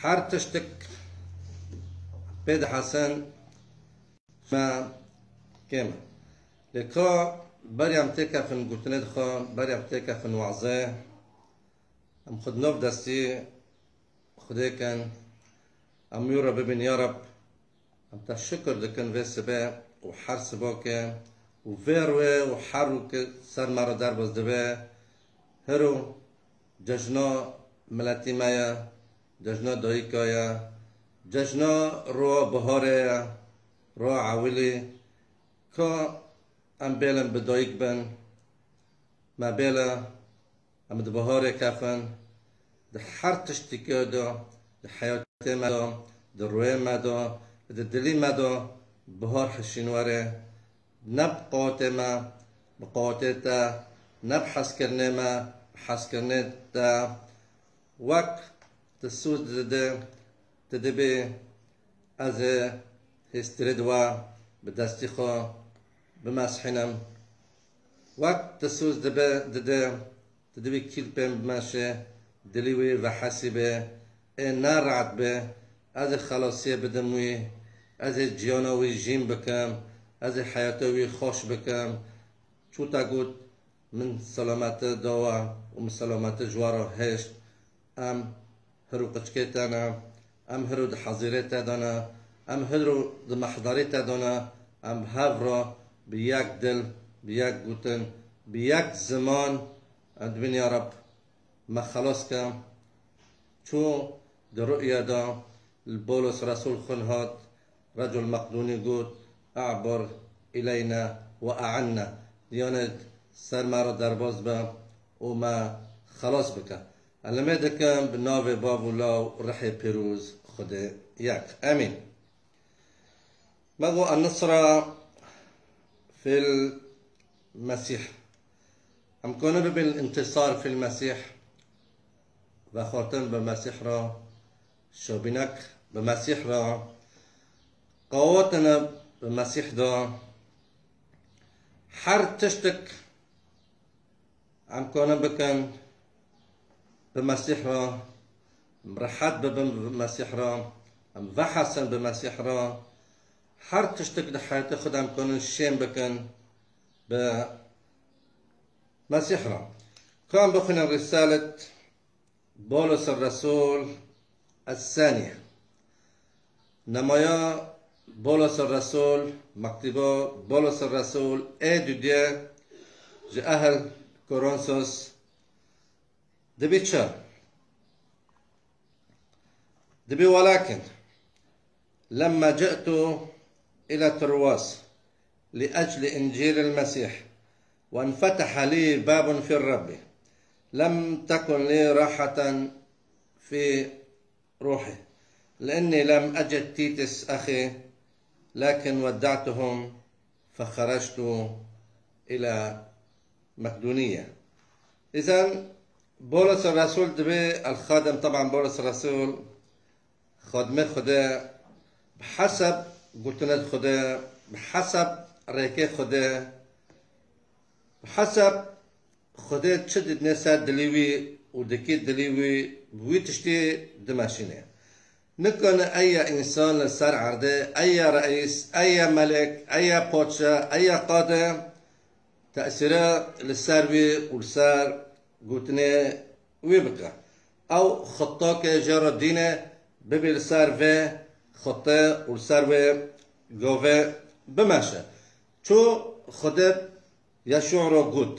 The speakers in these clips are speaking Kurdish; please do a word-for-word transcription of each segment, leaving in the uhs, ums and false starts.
Her tiştik pê dihesin me kêm e. Lê ka berî em têkefin gotinê dixwe, berî em têkefin wazê, em xwe di nav destî Xwedê kin, em wî re bibin, ya Reb, em te şikir dikin vê sibe û her sibakê û vê rûyê û her rû ki ser me re derbas dibe, hiro cejna miletî me ye, cejna dayika ye, cejna roa biharê ye, roa ewilî, ka em bêlin bi dayik bin, me bêle em di biharê kefin, di her tiştikê de, di heyatê me de, di rûyê me de, di dilî me de bihar hişîn were. Ne bi qawetê me, bi qawetê te, ne bi hezkirinê me, bi hezkirinê te. Wek tu soz didî, tu dibî ez ê hêstirê di we bi destî xwe bimesihînim. Wek tu soz dibe, didî, tu dibî kîl pê bimeşe, dilî wî vehesîbe, ê ne rehet be, ez ê xelasiyê bidim wî, ez ê ciyana wî jîn bikim, ez ê heyata wî xweş bikim. Çû te got, min selamete dawa û min selamete ji we re hêşt. Em hir û qiçkê te ne, em hir û di hezîrê te de ne, em hir û di mehdarî te de ne, em bi hev re bi yek dil, bi yek gotin, bi yek ziman, em dibin ya Reb, me xelas ke. Çû di ru'ye de li Bolos Resûl xwin hat, Recul Meqdûnî got, "E'bur ileyna we e'inna." Diyanê ser me re derbas be û me xelas bike. Elimê dikim bi navê Bav û Law û Rihê Pîroz Xwedê yek. Emîn. Me got, "An-nusra fil Mesîh." Em kone bibin intisar fil Mesîh. Vexwatin bi Mesîh re, şobînek bi Mesîh re, qawetine bi Mesîh de. Her tiştik em kone bikin bi Mesîh re, em rehet bibin bi Mesîh re, em vehesin bi Mesîh re. Her tiştik di heyatê xwe de em kone şên bikin bi Mesîh re. Ka em bixwînin Rîsalet Bolos Resûl Es-Saniye. Namaya Bolos Resûl, mektiba Bolos Resûl ê dudiye ji ehil Koronsos dibî çi? Dibî welakin, "Lemma ci'tu ila Tirwas li ecli Încîl el-Mesîh, ve infetaha li babun fir Rebbi, lem tekun li rahatan fi ruhi, lienni lem ecid Titus axi, lakin wedda'tuhum, fexeractu ila Mekdûniye." Îzen Bolos Resûl dibê el-Xadim, teban Bolos Resûl xadimê Xwedê bi heseb gotinê Xwedê, bi heseb rêkê Xwedê, bi heseb Xwedê çi didine ser dilî wî û dikî dilî wî, bi wî tiştî dimeşîne. Nikane eya însan li ser erdê, eya reîs, eya melek, eya padşa, eya qade tesîre li ser wî û li ser gotinê wî bike. Ew xittakê jê re dîne, bibî li ser vê xite û li ser wê govê bimeşe. Çû Xwedê Yeşû re got.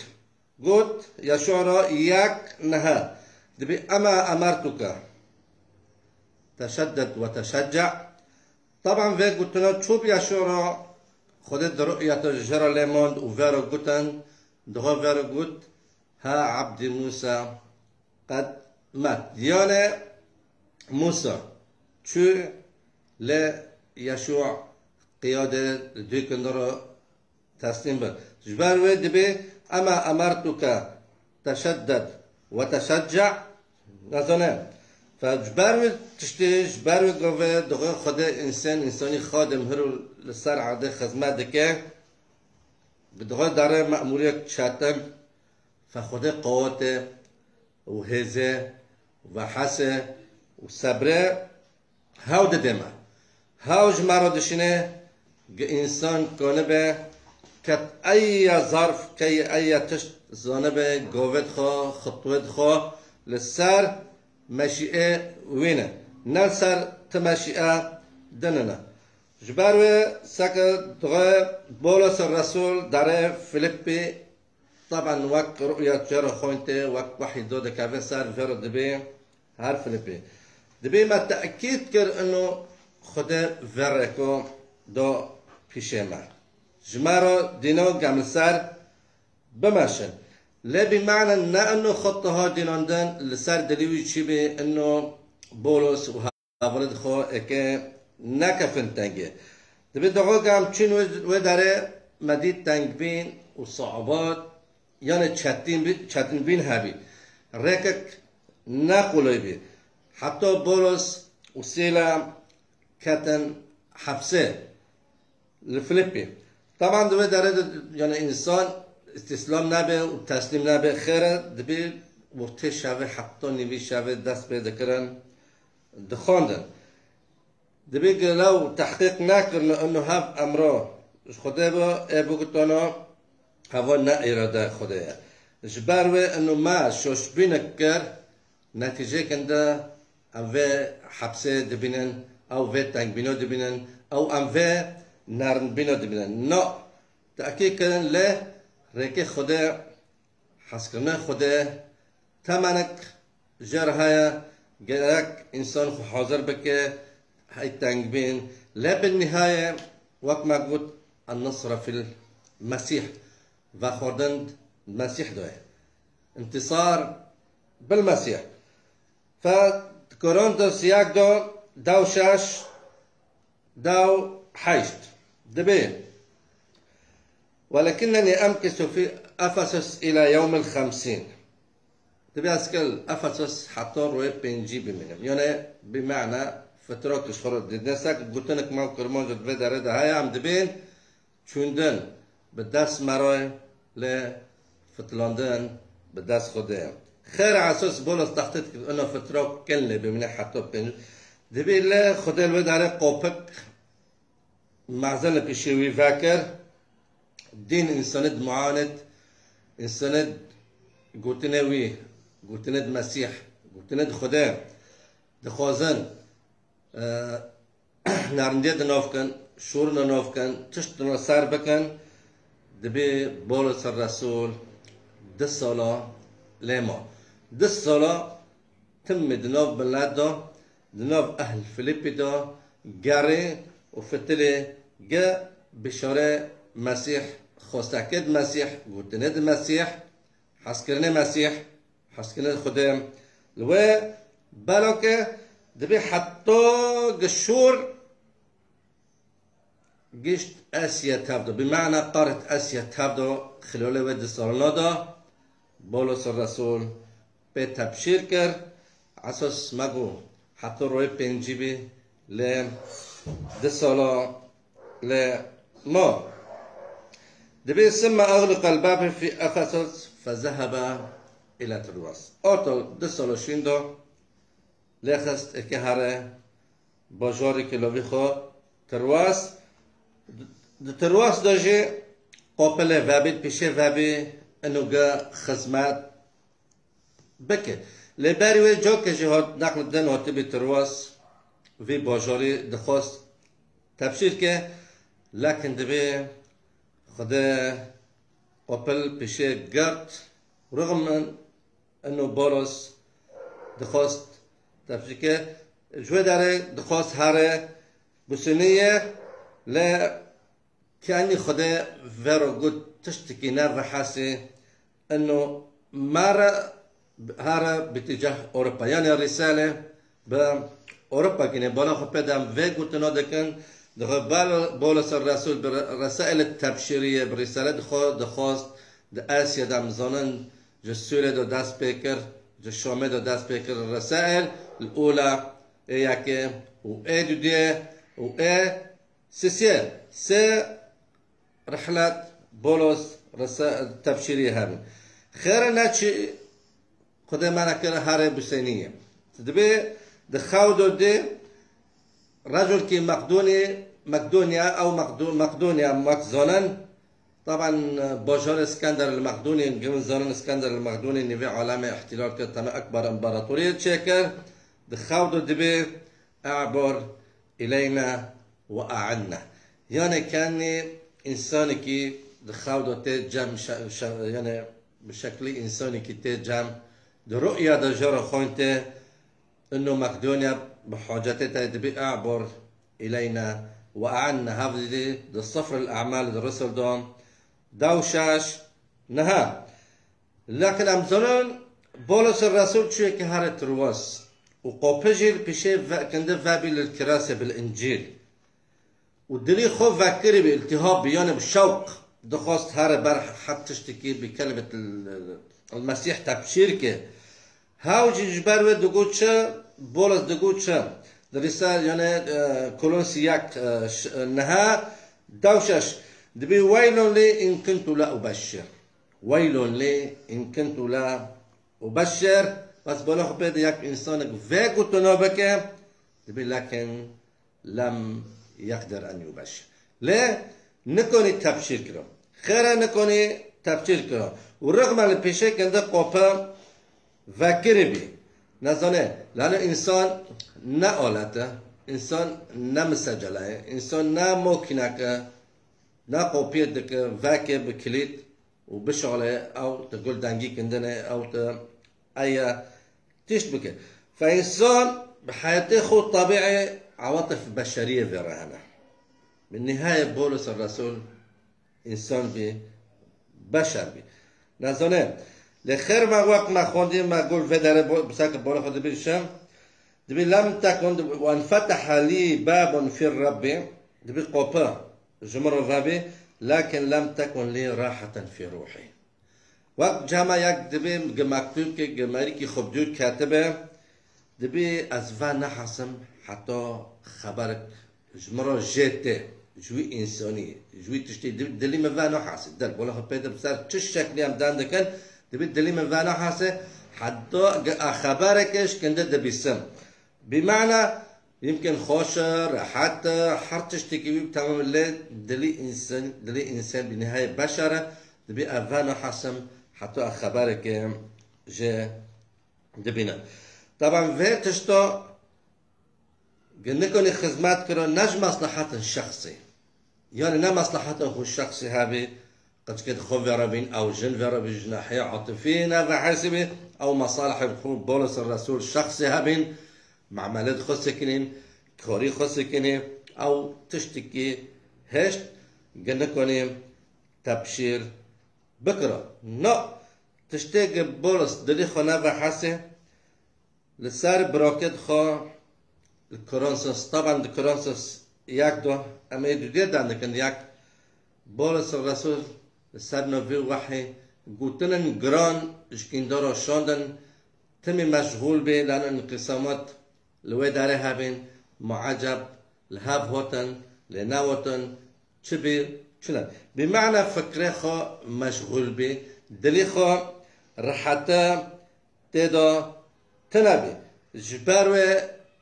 Got, Yeşû re yek niha. Dibî ema emertuke teşedded ve teşecce. Teban vê gotina çû bi Yeşû re, Xwedê di ru'yeta ji re lê mand û vê re gotin, dixwe vê re got, "Ha ebdî Mûsa qed met." Yanê Mûsa çû lê Yeşû qiyadê dûkin re teslîm bin. Ji ber wê dibê, "Ema emertuke teşedded ve teşecce." Nezane. Fe ji ber wê tiştê, ji ber wê govê dixwe Xwedê însan, însanî xadim hir û li ser erdê xizmet dike. Bi dixwe dare me'mûriyek çetin. Fe Xwedê qawetê û hêzê û vehesê û sebrê Hew dide me. Hew ji me re dişîne, gi însan konibe, ket eya zarf, key eya tişt zanibe, govêd xwe, xitwêd xwe li ser meşîê wî ne. Ne li ser ti meşîe din ne. Ji ber wê seke dixwe Bolos Resûl derê Filipî, taban wek ruya çera xwîn tê, wek wehî do dikeve ser vê re dibê her Filipî. Dibê me tekîd kir ino Xwedê vê rêko do pîşê me. Ji me re dîno gemilser bimeşin. Lê bî mane ne ino xwe tiha dînandin li ser dilî wî çi bî ino Bolos û hevalid xwe eke nekefin tengê. Dibê doxo ke em çin wê, wê derê me dît tengbîn û sabat, yani çetin bî-, çetinbîn hebî. Rêkek ne qulay bî. Heta Bolos û Sîla ketin hepsê li Filipî. Taban di wê derê de, yani însan îstîslam nebe û teslîm nebe, xêr e, dibê ortê şevê heta nîvî şevê dest pê dikirin, dixwendin. Dibê gelo tehqîq nekirine ino hev emro ji Xwedê be, ê bigotana heva ne îrade Xwedê ye. Ji ber wê ino me şoşbînek kir, netîcêkin de em vê hepsê dibînin, ew vê tengbîno dibînin, ew em vê nerindbîno dibînin. Na, tekî kirin lê rêkê Xwedê, hezkirinê Xwedê, temenek jê re heye, gerek însan xwe hazir bike hey tengbîn. Lê bi nihayê, wek me got, النصر في المسيح. Vexwardin Mesîh de ye. انتصار بالمسيح. Fe Korintos yek do, dew şeş, dew heşt. Dibê: ولكنني أمكث في أفسس إلى يوم الخمسين. Dibê ez kil Efesos heta royê pêncî bimînim. Yani bi mane fitrak ji xwe re didin. Sek gotinek me û Kirmanc di vê derê de heye, em dibên çûndin bi dest me re, lê fitilandin bi dest Xwedê. Xêr e, Esos Bolos textît kir, ina fitrak kin lê bimîne heta pêncî. Dibê lê Xwedê li wê derê qopik mezin li pişê wî vekir, dîn însanê dimuanid, însanê gotinê wî, gotinê di Mesîh, gotinê di Xwedê dixwazin, e, nerindiyê di nav kin, şûr di nav kin, tişt di nav ser bikin, dibê Bolos Resûl du sala lê ma. Du sala timî di nav milet de, di nav ehl Filipî de gerê û fitilê ge bişarê Mesîh, xwestekê di Mesîh, gotinê di Mesîh, hezkirinê Mesîh, hezkirinê Xwedê. Li wê belo ke dibê heta gişûr gişt Esya tev de. Bi mane qaret Esya tev de, xilolê wê du salana de Bolos Resûl pê tebşîr kir. Esas me got heta royê pêncî bî, lê du sala lê ma. Dibê ثم أغلق الباب في أفسس فذهب إلى تروواس. Orta du sala şîn de lê xist eke here bajarê kilovî xwe Tirwas. Di Tirwas de jî qopilê vebî, pişê vebî, inu ge xizmet bike. Lê berî wê cokê jî hat neql din hatibî Tirwas, vî bajarî dixwest tebşîr ke, lekin dibê Xwedê qopil pişê girt, rixm min inu Bolos dixwest tebşîr ke, ji wê derê dixwest here Bûsiniye, lê Kenî Xwedê vero got tiştekî ne vehesê, ino mere here bitîceh Ewropa. Yani Rîsale bi Ewropa kine. Bala xwe pê de em vê gotina dikin, dixwe Bal-, Bolos Resûl bi re-, Resaîlê Tebşîriyê bi Rîsale dixwe dixwast di Esya de em zanin ji Sûrê de dest pê kir, ji Şamê de dest pê kir Resaîl, li Ola ê yekê û ê dudiyê û ê Sisê, sê rihlet Bolos Resa-, Tebşîrî hebin. Xêre neçî Xwedê me nekir herê Bûseniyê. Dibê di xew de dê rejulkî Maqdonî, Maqdoniya, ew Maqdo-, Maqdoniya wek zanin, taban, e, bajarê Skender li Maqdonî, girin zanin Skender li Maqdonî nîvê alemê îhtilal kir, temê ekber împaratoriyê çêkir, di xew de dibê, "E'bur ileyna ve a'inna." Yani kenî insanekî di xew de tê cem, şe-, şe-, yani bi şeklî insanekî tê cem, di ru'ya de jê re xwên tê, ino Makedonya bi hacetê te dibî, "E'bur ileyna ve a'inna." Hev dî di Sefril A'mal di Rusul de, dew şeş, niha. Lakin em zanin, Bolos Resul çûyeke here Tirwas û qopijî li pişê ve-, kinde vebî lil kirase bil Încîl. Û dilî xwe vekirî bi îltihab bi, yani bi şewq dixwest here ber her tiştekî bi kelimet el-, el-Mesîh tebşîr ke. Hew jî ji ber wê digot çi? Bolos digot çi? Di rîsa, yani, e, Kolonsî yek, e, ş-, e, niha, dew şeş. Dibî, "Weylun lî in kuntu la ubeşşir." "Weylun lî in kuntu la ubeşşir." Bes bala xwe pê de yek însanek vê gotino bike, dibî, "Lekin lem yeqdir en yubeşşir." Lê nikonî tebşîr kiro. Xêre nikonî tebşîr kiro. Û rixme li pêşê kinde qope vekirî bî. Nezane, lano însan ne alet e, însan ne misecele ye, însan ne mokînek e, ne qopiyê dike, veke bi kilît û bişalê, ew te gul dengî kindine, ew te eye tişt bike. Fe însan bi heyetê xwe, tebiî, ewatif beşeriyê vê re hene. Bi nihayê Bolos Resul însan bî, beşer bî. Nezane, lê xêr me wek me xwendî, me gul vê derê bo-, bi seke bola xwe dibî şem. Dibî lem tekun, dibî, "Wen fetehe lî babun fî Rabbî." Dibî qope ji min re vebî, "Lakin lem tekun lî raheten fî ruhî." Wek cama yek dibî gi mektûb ke gi merikî xwe bi dûr ketibe, dibî ez ve nehasim heta xeberek ji min re jê tê, ji wî însanî, ji wî tiştî di-, dilî min venehase. Dil, bola xwe pê de bi ser çi şeklî em dan dikin, dibî dilî min venehase, heta gi a xebereke ji kinde dibîsim. Bi mana, yimkin xweş e, rehet e, her tiştekî wî bi temamî lê dilî însan, dilî însan bi nihayê beşer e, dibî ev venehasim heta a xebereke jê dibîne. Taban vê tişta Gi nikonî xizmet kiro ne ji meslehetin şexsî. Yani ne meslehetin xwe şexsî hebî, qicikê di xwe vêre bîn, ew jin vêre bî, ji nahiyê atifî ne vehesî bî, ew mesalihê xwe Bolos Resul şexsî hebîn, memele di xwe sekinîn, korî xwe sekinî, ew tiştekî hişt gi nikonî tebşîr bikiro. No, tiştê gi Bolos dilî xwe ne vehesê, Li ser birokê xwe li Koronsos, taban di Koronsos yek do, em ê dudiyê dan dikin, yek Bolos Resul li ser novî wehî gotinin giran ji kîndara şandin, timî meşxûl bê, lan inqîsamat li wê derê hebin, mueceb li hev hotin, lê nehotin, çi bî, çi ne. Bi mana fikrê xwe meşxûl bî, dilî xwe rihete tê de tune bî. Ji ber wê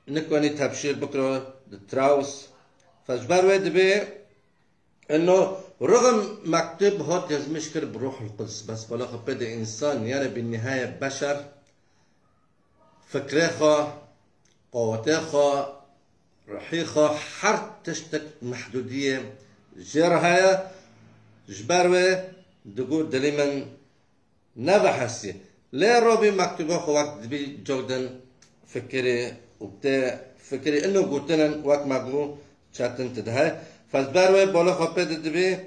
nikonî tebşîr bikiro di Traws. Fe ji ber wê dibê ino rixim mektub hat yazmiş kir bi Ruhul Quds. Bes bala xwe pê de însan, yani bi nihayê beşer, fikrê xwe, qawetê xwe, ruhî xwe, her tiştek mehdûdiyê jê re heye. Ji ber wê digot dilî min nevehesî. Lê robî mektuba xwe wek dibî cok din fikirî û tê fikirî ino gotinin wek me got çetin ti dihe. Fe ji ber wê bala xwe pê de dibî,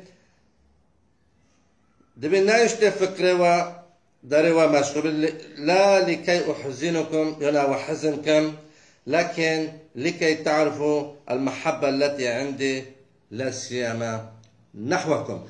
dibî ne îştê fikrê we derê we meşxûl bî, la likey uhzinukum, yana we hizin kim, lekin likey ta'rifu el mehabbe leti indi, la siyama nehwekum.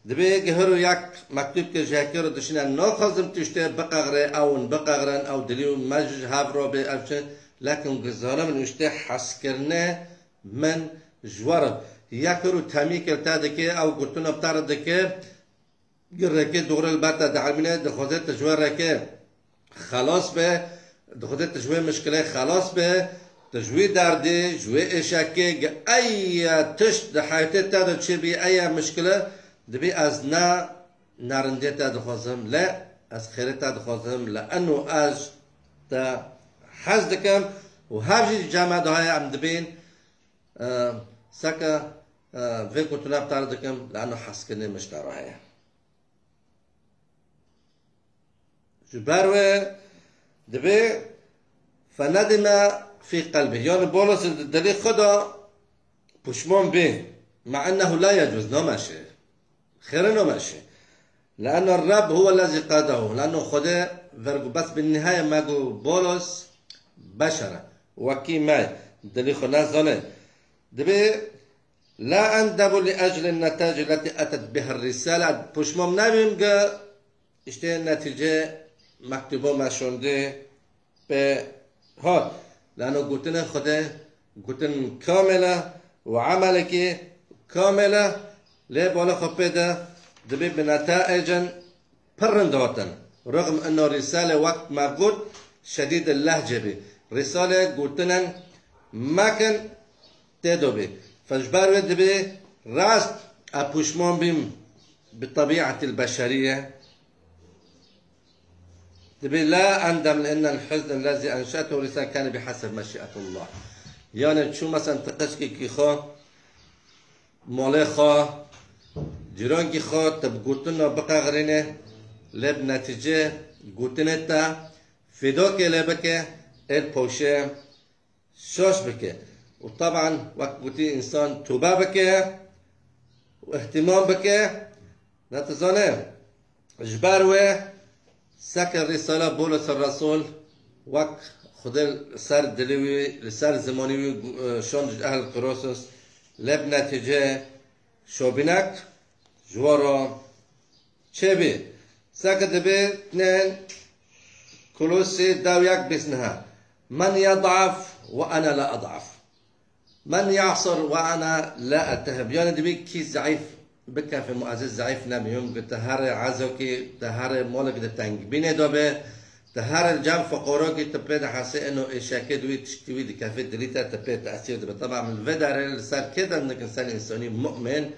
Dibê gihir û yek mektûb ke ji yekê re dişîne, naxwazim tiştê biqexre, ew hûn biqexrin, ew dilî û me ji hev re bê, ev çi, lekin gizanim min tiştê hezkirine min ji we re. Yek û temî ke te dike, ew gotino bi te re dike, Gi rêkê dore li ber te dielmîne, dixwaze tu ji wê rêkê xelas be, dixwaze tu ji wê mişkilê xelas be, Ji wî derdê, ji wê êşekê, gi eya tişt di heyatê te de çêbî, eya mişkile, dibî ez ne nerindê te dixwazim, le ez xêrê te dixwazim, le eno ez te hez dikim û her jî cema de heye em dibîn, e, seke, e, vê gotina bi te re dikim, le eno hezkirinê min ji te re heye. Ji ber wê dibê fenedime fî qelbî. Yani Bolos di dilî xwe de puşman bî. Ma ennehu la yecûz, nameşe. Xêre nameşe. Le'enno Reb huwe lezî qedehu. Le'enno Xwedê vergu bes bi nihayê me got Bolos beşer e. Wekî me ye. Dilî xwe nezane. Dibê la endebu li eclin netecî leti etet biha risale. Puşman nebîm ge işte netîce mektubo me şondê pê hat. Lano gotinê Xwedê gotin kamil e û emelekî kamil e. Lê bala xwe pê de dibê bi netecên pir rind hatin. Rixm ino risale wek me got şedîd lehce bî. Risale gotinên mekin tê de bî. Fe ji ber wê dibê rast e puşman bîm bi tebîetî beşeriye. Dibê la endem li innel hizn lezî enşetu risale kane bi heseb meşîetullah. Yani çû mesen tiqişkekî xwe, malê xwe, cîrankî xwe te bi gotina biqexirîne, lê bi netîce gotinê te fîdokê lê bike, êl poşê şaş bike. Û teban wek gotî însan tobe bike û îhtîmam bike. Ne tu zane, ji ber wê seke Rîsala Bolos Resûl wek Xwedê li ser dilê wî, li ser zimanê wî, e, şand ji ehl Kolossos, lê bi netîce şobînek ji we re çêbî. Seke dibê nên Kolosî dew yek bîst niha. Men yed'af ve ene la ed'af. Men ya'sir ve ene la eltehib. Yani dibê kî zeîf bikefê, muaziz zeîf nebî. Yom ki te herê ezokî, te herê molek di tengbînê de be, te herê cem feqorokî te pê de hesê eno êşekê di wî tiştî wî dikefê dilî te, te pê tesîr dibe. Teba min vê derê li ser kê de nikin ser însanî mu'min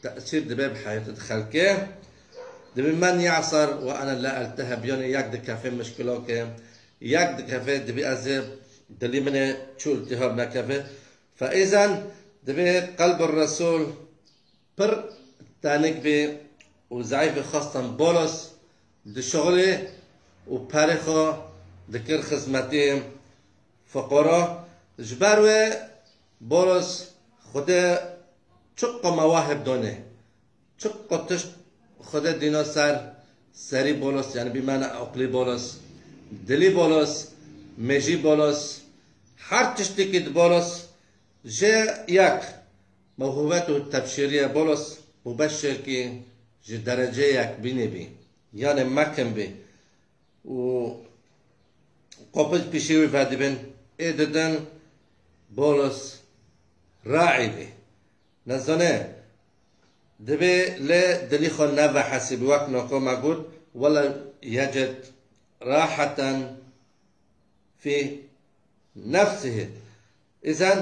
tesîr dibe bi heyatê di xelkê. Dibê men ya'sir ve ene la eltehib. Yani yek dikefê mişkilokê, yek dikefê dibê ez ê dilî min ê çû iltihab nekeve. Fe îzen dibê qelbir Resûl pir tenik bî û zeîfê xwestin Bolos dişixulî û perê xwe dikir xizmetî feqora. Ji ber wê Bolos Xwedê çiqo mewahib donê, çiqo tişt Xwedê dîno ser serî Bolos, yani bîmane aqlî Bolos, dilî Bolos, mêjî Bolos, her tiştekî di Bolos jê yek mewhûbet û tebşîriye Bolos mubeşşirkî ji dereceyê yekbînê bî, yani mekin bî û qopij pişî wî vedibin, ê didin Bolos raî bî. Nezane, dibê lê dilî xwe nevehesîbî, wek noko me got, wele yecid raheten fî nefsihî. Îzen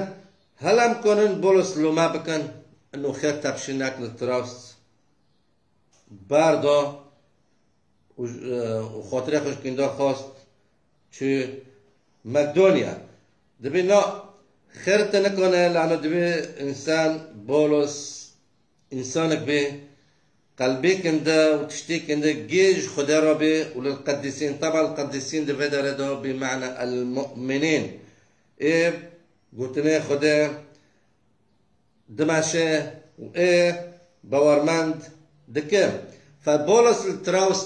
helem konin Bolos lome bikin, ino xêr tepşînek li Trawus berdo û, û xatirê xwe ji kînda xwest çû Makedonya. Dibê na xêr te nikane, lano dibê însan Bolos însanek bê qelbê kinde û tiştê kinde gê ji Xwedê re bê û lil qedîsîn. Teba lil qedîsîn di vê derê de bî mane el mu'minîn. Ê gotinê Xwedê dimeşe û ê bawermend dike. Fe Bolos li Trawus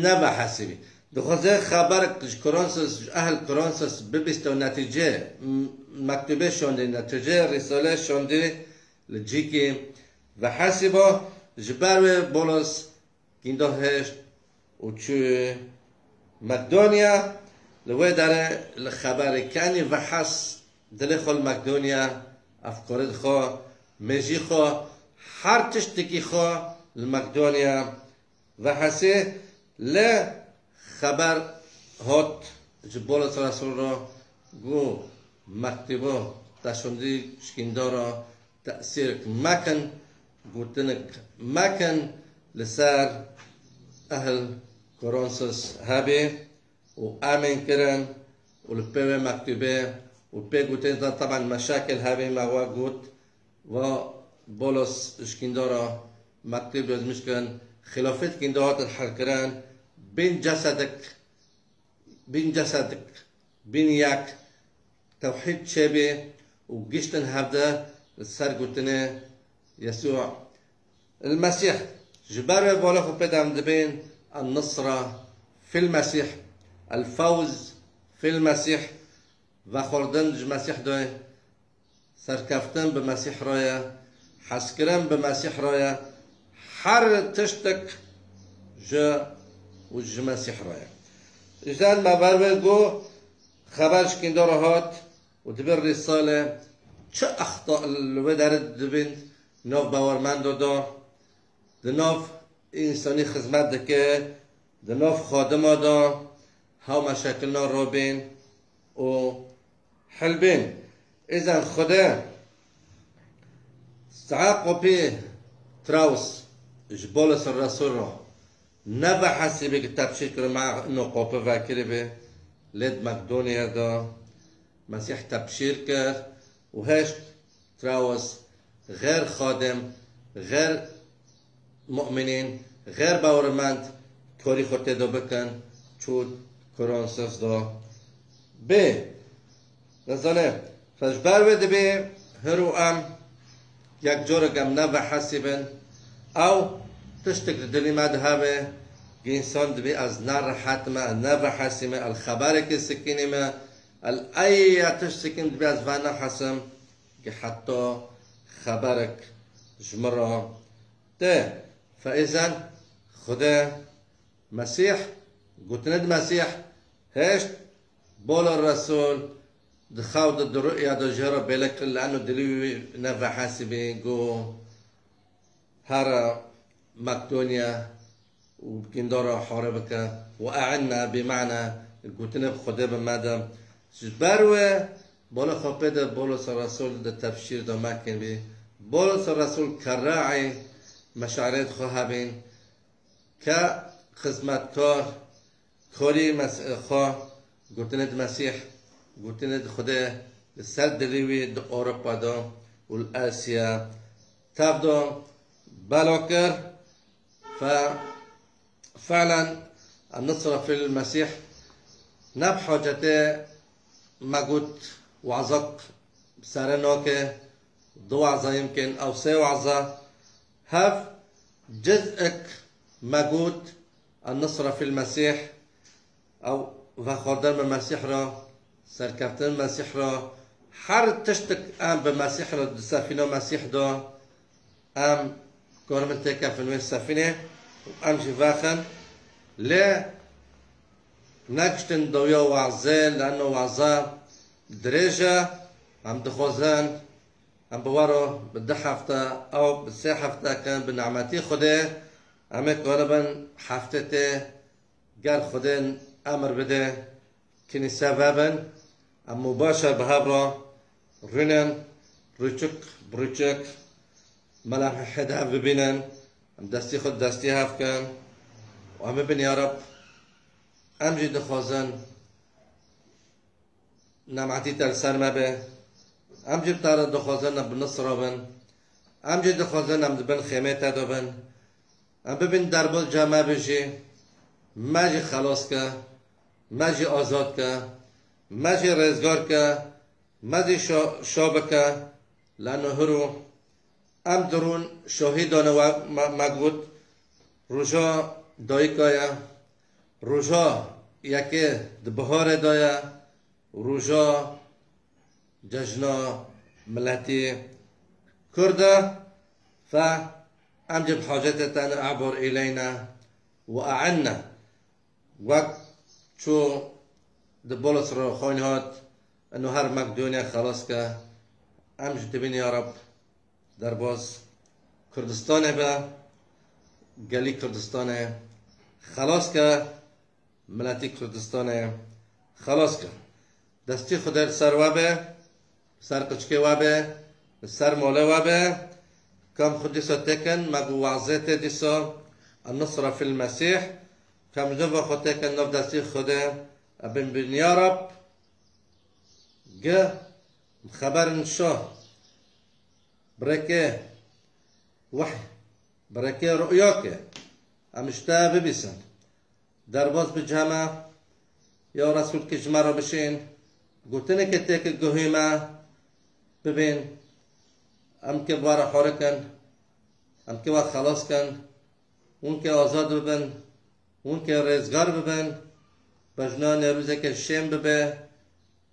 nevehesibî. Dixwaze xeberek ji Koronsos, ji ehl Koronsos bibîste û netîce, m-, mektûbê şondî, netîce rîsale şondî li cîkî vehesîba. Ji ber wê Bolos kîndo hêşt û çû Makedonya. Li wê derê li xeberê kenî vehas dilê xwe li Makedonya, efkarê xwe, mêjî xwe, her tiştekî xwe li Makedonya vehesê. Lê xeber hot ji Bolos Resûl re, got Mektûbo te şûndî şkîndara tesîrek mekin, gotinek mekin li ser ehl Koronsos hebê û emên kirin û li pê wê mektûbê û pê gotinê de teban meşakil hebê me we got, va Bolos şkîndara mektûb yazmiş kirin, xilafet kînda hatin herkirin, bin cesedek, bin cesedek, bin yek tewhîd çêbê û giştin hevde li ser gotinê Yesû el Mesîh. Ji ber wê bala xwe pê dem dibên el-Nisra fil Mesîh, el-Fewz fil Mesîh, vexwardin ji Mesîh de, serkeftin bi Mesîh re ye, hezkirin bi Mesîh re ye, her tiştek ji û ji Mesîh re ye. Îzen me ber wê got, xeber ji kînda re hat û dibê rîsale çi exta li wê derê dibin nav bawermendo de, di nav însanî xizmet dike, di nav xadima de, hew meşakilna robên û hilbên. Îzen Xude sae qopî Traws ji Bolos Resûl re ne vehesîbê ki tebşîr kir, me ino qopi vekirî bê, lê di Makedonîya de Mesîh tebşîr kir û hêşt Traws, xêr xadim, xêr mu'minîn, xêr bawermend korî xwe tê de bikin, çû Koronsos de bê. Nizane, fe ji ber wê dibê hir û em yek corek em ne vehesîbin. Ew tiştek di dilî me de hebe, gi însan dibê ez ne rehet me, ne vehesî me, el xeberekê sikînî me, el eya tişt sikîn dibê ez ve nehesim, gi heta xeberek ji min re tê. Fe îzen Xude Mesîh, gotinê di Mesîh, hêşt Bolos Resûl di xew de, di ru'ya de jê re bêle kir, li eno dilî wî ne vehesîbî, got, here Makedonîya û kîndara hare bike. Ve e'inna bi ma'na gotinê bi Xwedê bi me de. Ji ber wê bala xwe pê de Bolos Resûl di tebşîr de mekin bî. Bolos Resûl kerraî meşarê xwe hebîn, ke xizmetkar, korî mes-, xwe, gotinê di Mesîh, gotinê di Xwedê li ser dilî wî di Ewropa de û li Asya tev de bela kir. Fe, fe'len, en-Nisra fil Mesîh ne bi hacetê me got wazak sere nake, du waza yimkin ew sê waza, hev ciz'ek me got, en-Nisra fil Mesîh, ew vexwardin bi Mesîh re, serkeftin Mesîh re, her tiştek em bi Mesîh re, di sefîna Mesîh de, em karin têkevin wê sefînê û em jî vexin. Lê negiştin dawiya wazê, li eno waza dirêj e, em dixwazin, em bi we re bi du hefte ew bi sê hefte kin, bi nimetî Xwedê, em ê karibin heftê tê ger Xwedê emir bide, kinîse vebin, em mubaşer bi hev re rûnin, rûçik bi rûçik, melemhê hev bibînin, em destî xwe destî hev kin û em bibin, ya Reb, em jî dixwazin, nemetî te li ser me be. Em jî bi te re dixwazin em bi Nisra bin. Em jî dixwazin em di bin xêmê te de bin. Em bibin derbaz ca me bijî. Me jî xelas ke. Me jî azad ke. Me jî rêzgar ke. Me jî şa-, şa bike. Leno hiro em dirûn şahîdane we me, me got, roja dayika ye, roja yekê di biharê de ye, roja cejna miletî Kurd e. Fe em jî bi hacetê te ne, ebor îleyne we e'inne. Wek çû di Bolos re xweyn hat, eno her Makedoniya xelas ke. Em jî dibin, ya Reb, derbaz Kurdistanê be, gelî Kurdistanê xelas ke, miletî Kurdistanê xelas ke. Destî Xwedê li ser we be, li ser qiçkê we be, li ser malê we be. Kam xwe dîsa têkin, me got wazê tê dîsa, النصرة في المسيح. Kam ji nava xwe têkin nav destî Xwedê, ebin bin ya Rab. Ge xeberin şa. Birêkê wehy, birêkê ru'yake. Em ji te bibîsin. Derbas bi cihema ya Resûl ki ji me re bişên, gotineke tê ki guhê me bibên, em ke bi we re horikin, em ke we xelas kin, hûn ke azad bibin, hûn ke rêzgar bibin, bejna Newrozeke şên bibe,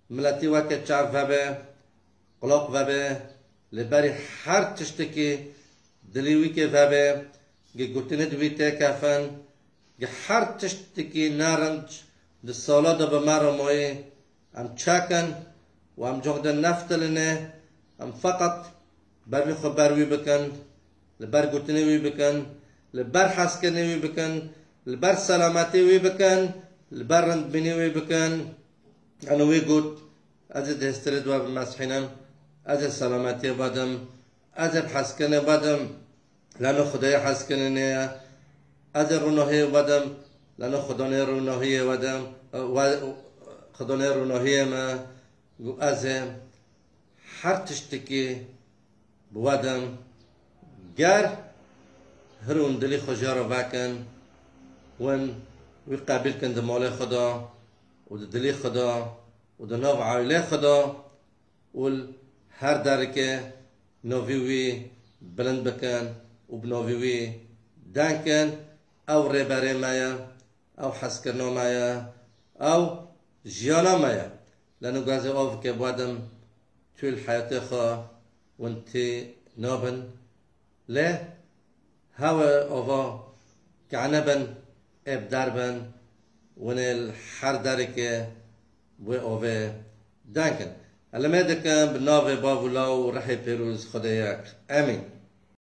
miletî weke çav vebe, qulaq vebe, li berî her tiştekî dilî wî kê vebe, gi gotinê di wî têkefin, gi her tiştekî nerinc di sala de bi me re mayî, em çekin û em cih de neftilinê, em feqet bervî xwe ber wî bikin, li ber gotinê wî bikin, li ber hezkirinê wî bikin, li ber selametê wî bikin, li ber rindbînê wî bikin. Eno wî got, ez ê dihestirê di we bimesihînim, ez ê selametiyê vedim, ez ê bi hezkirinê vedim, leno Xwedayê hezkirinê ye, ez ê rûnahiyê vedim, leno Xwedanê rûnahiyê vedim, we, Xwedanê rûnahiyê me, got ez ê her tiştekî bi we dem, ger hirûn dilî xwe jê re vekin, win wî qebîl kin di malê xwe de û di dilî xwe de û di nav aîlê xwe de û li her derike novî wî bilind bikin û bi novî wî deng kin, ew rêberê me ye. Ew hezkirina me ye, ew jiyana me ye. Lê nû gazê avkê bi we dem tu li heyatê xwe win tê nabin. Lê hewe ava kehne bin, ê bi der bin, winê li her derikê wê avê deng kin. Elimê dikin bi navê Bav û Law û Rihê Pîroz Xwedê yek. Emîn.